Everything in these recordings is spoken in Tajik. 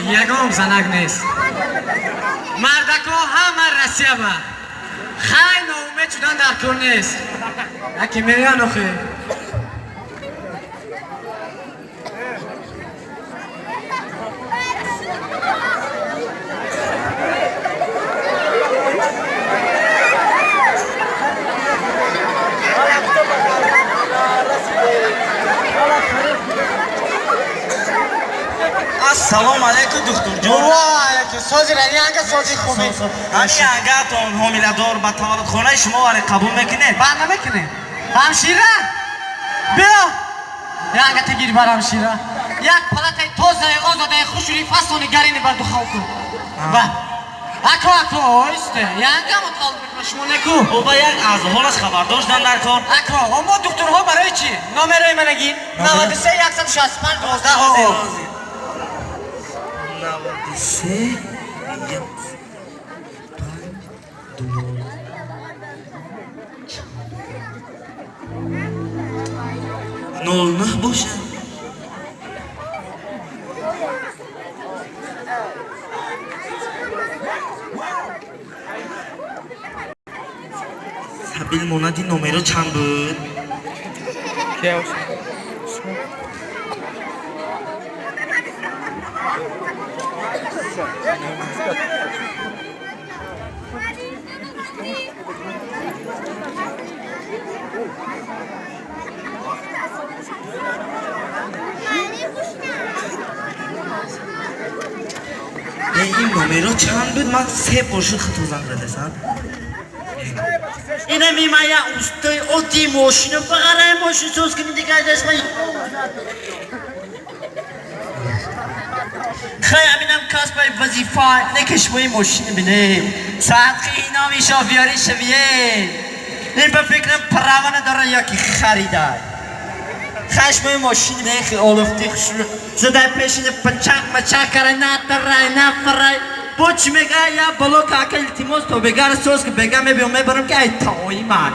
Ягон занак нест. Мардако ҳама Россия ба. Хай ноумед шудан дар кор нест. Яке меян охе. Ассалому алайкум, духтурҷон. Ва алайкум. Сози ранга сози хуби. Ҳамин ангатон ҳомиладор ба таваллудхонаи шумо варе қабул мекунед? Ба намекунем. Ҳамшира? Биё. Янга тегир бар ҳамшира. Як палатаи тозаи озодаи хушури фасони гарини бар духов кун. Ба. Ако ако исте. Янга мо таваллуд мекунад шумо неку. О ба як аз ҳолаш хабардор шудан дар кор. Ако, мо духтурҳо барои чӣ? Номерои мана гир. 93 165 12. 93 1 5 12 09 бошад. Сабил монади номеро чанд буд? Ин номеро чанд буд? Ман се бор шуд хато занг задасам. Ина мимая устои оти мошину бағарай мошин соз кунӣ дигар дастма. Хай аминам касбай вазифа некашмои мошини бине. Садқи иноми шофиёри шавие. Ин ба фикрам права надора яки харидай. Хашмои мошини нехи олуфти хушу. Задай пешини пачак мачак карай натарай нафарай. Бо чӣ мега я бало кака илтимос то бегара соз ки бега мебиём мебарам ки ай таои ман.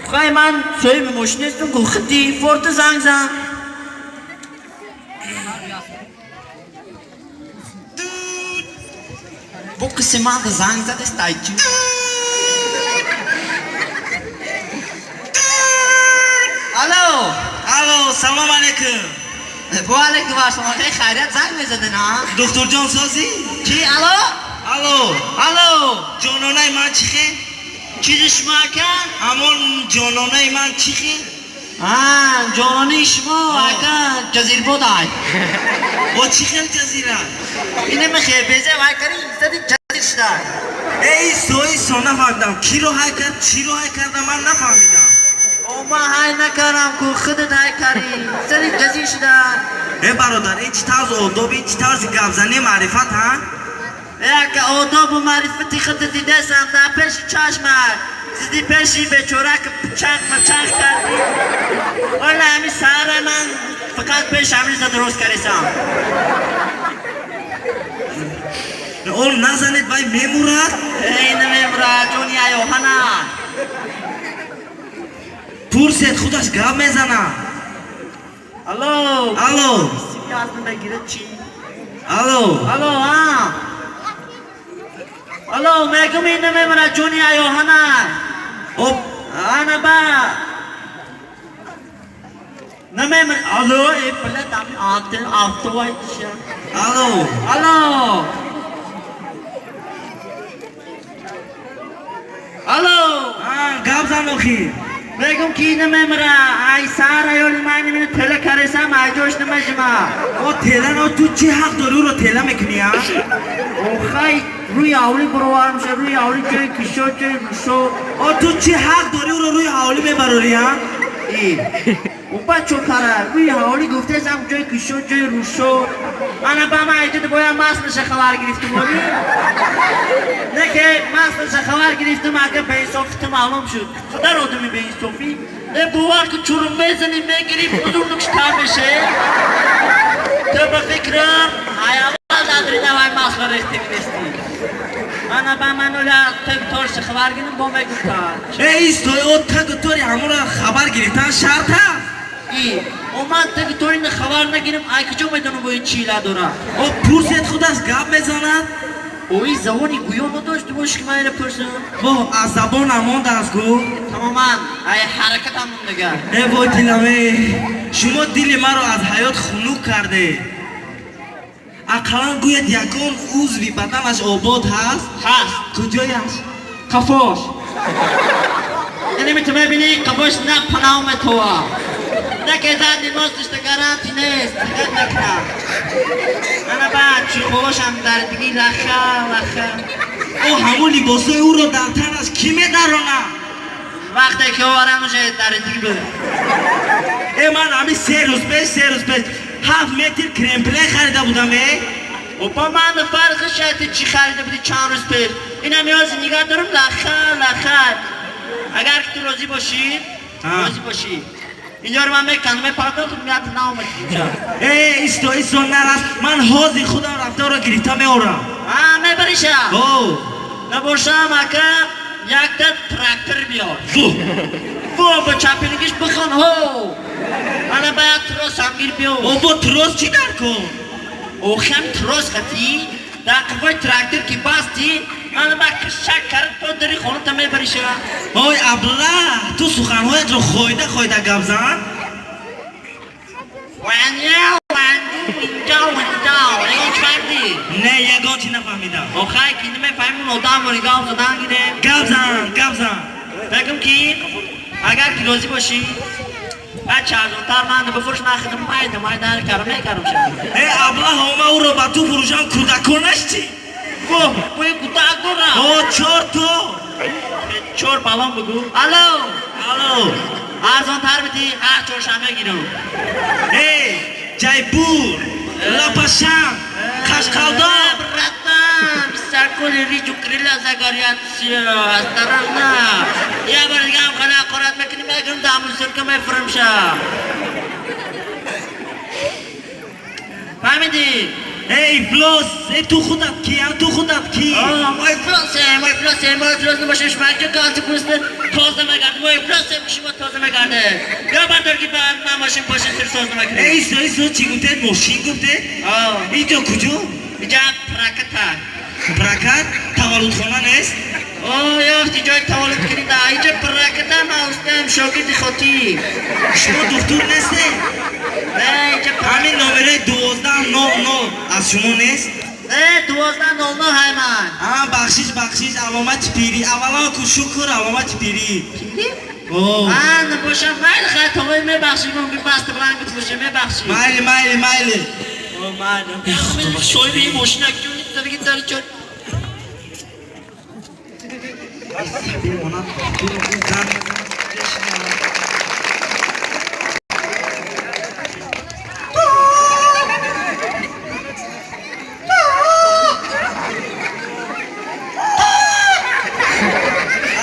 Хай ман соҳиби мошин нестам ку хити форта занг зан. Бо қисман занг задест ай чӣ? Алло! Алло, салом алейкум. Бо алейкум ассалом. Хай хайрият занг мезаден, а? Духтурҷон созӣ? Чӣ? Алло? Алло. Алло. Ҷононаи ман чӣ хел? Чизи шумо ака? Ҳамон ҷононаи ман чӣ хел? А, ҷононаи шумо ака ҷазирбод ай. О чӣ хел ҷазира? Ина мехе безе вай кари зади ҷазир шуда. Эй исо исо нафаҳмидам. Киро ҳай кард, чиро ҳай кардам ман нафаҳмидам. О ман ҳай накардам ку худат ҳай кари. Зади ҷазир шуда. Э бародар, ин чӣ тарзи одоб, ин чӣ тарзи гапзанӣ маърифат, ҳа? Ака одобу маърифати худат дидасам дар пеши чашмат. Зиди пеши бечора ки пичак мачак кардӣ. Ола ҳами саҳара ман фақат пеш ҳамин дуруст кардисам. Он назанед вай мемурад? Эй намемурад, ҷони аёҳана. Пурсед худаш гап мезанад. Алло. Алло. Симяз намегирад чӣ? Алло. Алло, а? Алло, мегум ин намемурад, ҷони аёҳана. Оп. Ана ба. Намемурад. Алло, э блядь, ами антен автовай чия. Алло. Алло. Алло. А, гап зан охи. Мегум ки намемура. Ай сара ёли ман мина тела каресам, ай ҷош намежима. О тела но ту чӣ ҳақ дорӣ ӯро тела мекунӣ, а? Охай, рӯи ҳавлӣ бароварам ша, рӯи ҳавлӣ ҷои кишо, ҷои рӯшо. О ту чӣ ҳақ дорӣ ӯро рӯи ҳавлӣ мебарорӣ, а? И. О ба чо кара, рӯи ҳавлӣ гуфтесам ҷои кишо, ҷои рӯшо. Ана ба ман айҷода бояд маслаша хабар гирифтум, оли? Не ки маслаша хабар гирифтум, ака беинсофи ту маълум шуд. Қадар одами беинсофӣ. Э бовар ки чурум мезанӣ, мегирӣ, бузургш тар меше. Ту ба фикрам, ай аввал дадрина вай масла рехтик нестӣ. Ана ба ман оля таг торша хабар гирим, бо мегуфтам. Эй истой, о тагу тори ҳамонро хабар гирифтан шарт аст? И, о ман таги то ин хабар нагирам, ай куҷо медонам бо ин чила дора? О пурсед худаш гап мезанад. Ои забони гӯё надошт, боши ки ман инро пурсам. Во аз забонам мондааст гӯ. Тамоман, ай ҳаракатам мондага. Э вой диламе, шумо дили маро аз ҳаёт хунук кардед. Ақаллан гӯяд ягон узви баданаш обод ҳаст? Ҳаст. Куҷояш? Қафош. Инами ту мебинӣ, қафош на панаҳ метова. На ки зад нимоз дошта гаранти нест, диққат мекунам. Ана баъд чӯқовошам дар диги лаха лаха. О ҳамон либосҳои ӯро дар танаш кӣ медаронад? Вақте ки оварам уже дар диги буд. Э ман ҳамин се рӯз пеш 7 метр кремпле харида будам э. Опа ман фарқи шайти чӣ харида будӣ чанд рӯз пеш. Инам ёзи нигаҳ дорам лаха лаха. Агар ки ту розӣ бошӣ, розӣ бошӣ. Инёро ман меканам, мепардохтам, як наомад инҷа. Э исто исто нарас, ман ҳозир худам рафторо гирифта меорам. А мебариша? О. Набошам ака якта трактор биёр. Фу. Во ба чапингиш бихон ҳо. Ана ба як трос ҳам гир биёр. О бо трос чӣ дар кор? Охам трос хати дар қафои трактор ки басти, ана ба кишак кард то дари хоната мебариша. Ой абла, ту суханҳоятро хойда хойда гап зан. Ваня ванду инҷа винҷа. Ягон чӣ фаҳмидӣ? Не, ягон чӣ нафаҳмидам. Охай ки намефаҳмим одам гап задан гирем. Гап зан, гап зан. Бегум ки агар ки розӣ бошӣ, баъд чарзонтар ман бифурӯш, ман хидм майда майда карам мекарам ша. Э абла, ҳома ӯро ба ту фурӯшам, кӯдаконаш чӣ? Во, вои кӯдак дорам. О чор то. Чор балон бигӯ. Алло. Алло. Арзонтар бидӣ, ҳар чоршанбе гирам. Э Ҷайпур, Лапашан, Қашқалдоқ. Братан, саколи рижу крыла загорятся. Осторожно. Я бар дигам хала ҳақорат мекунӣ, мегирам дар мусорка мефурӯшам. Фаҳмидӣ? Э ифлос, э ту худат ки, а ту худат ки? Мо ифлосем, мо ифлосем, мо ифлос набошем, шумо ки гази пӯст тоза мегард, мо ифлосем, шумо тоза мегарде. Я бардор ки ба ман мошин пошин сир соз Э намекунӣ. исто исто, чӣ гуфтед? Мошин гуфтед? Инҷо куҷо? Иҷа проката. Прокат? Таваллудхона нест? О, ёфти ҷои таваллуд кунида. Иҷа проката, ман устам шогирди хотӣ. Шумо духтур нестед? Не, иҷа Ҳамин номераи 12:00 аз шумо нест? Не, 12:00 ҳай ман. А бахшиш, бахшиш, аломати пирӣ. Аввалан ку шукр, аломати пирӣ. О. А, набошам, майли, хай, товои мебахшӣ, мумкин баста баланд бифурӯшем, мебахшӣ. Майли, майли, майли. О, майли. Соҳиби ин мошина ки дарги дар чор. Бимонад, зан мезанад.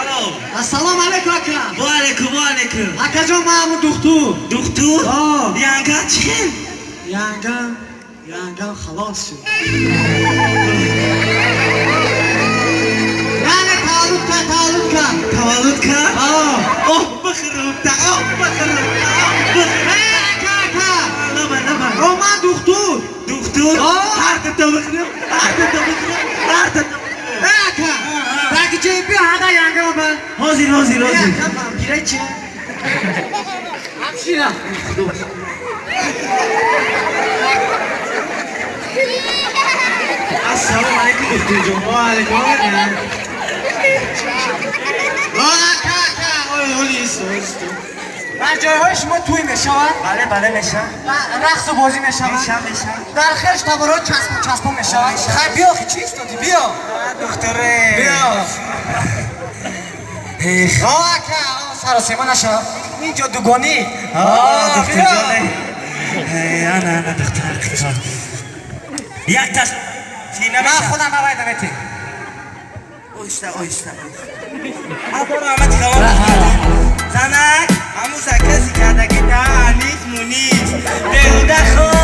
Алло. Ассалому алайкум, ака. Ва алайкум, ва алайкум. Акаҷон, ман ҳамун духтур. Духтур? О. Янга чӣ хел? Янгам халос шуд. Яъне таваллуд кард, таваллуд кард. Таваллуд кард? О. Оҳ бихӯрта, оҳ бихӯрта, оҳ бихӯрта. Э, ака, ака. Лаба, лаба. О, ман духтур. Духтур? О. Ҳар дуто бихӯрем, ҳар дуто бихӯрем, ҳар дуто бихӯрем. Э, ака. Таки чӣ биё ҳада янгам ба. Ҳозир, ҳозир, Э, ҳозир. ака, вампира чи? Ҳамшира. Ассалому алайкум, духтурҷон. Ва алайкум ассалом. О, ака, ака. Ой, оли исто, исто. Дар ҷойҳои шумо тӯй мешавад? Бале, бале, мешавад. Рақсу бозӣ мешавад? Мешавад, мешавад. Дар хеш таборҳо часпо часпо мешавад? Хай биё, чӣ истоди? Биё. Духтуре. Биё. Эх. О, ака, о, саросема нашав. Инҷо дугонӣ. А, духтурҷон. Ана, ана, духтар. Як таш чӣ Ман намешавад? худам авайда метем. Оҳиста, оҳиста. Ҳазор раҳмати калон. Занак, ҳамун закази кардагӣ та анис мунис. Беҳуда хӯрд.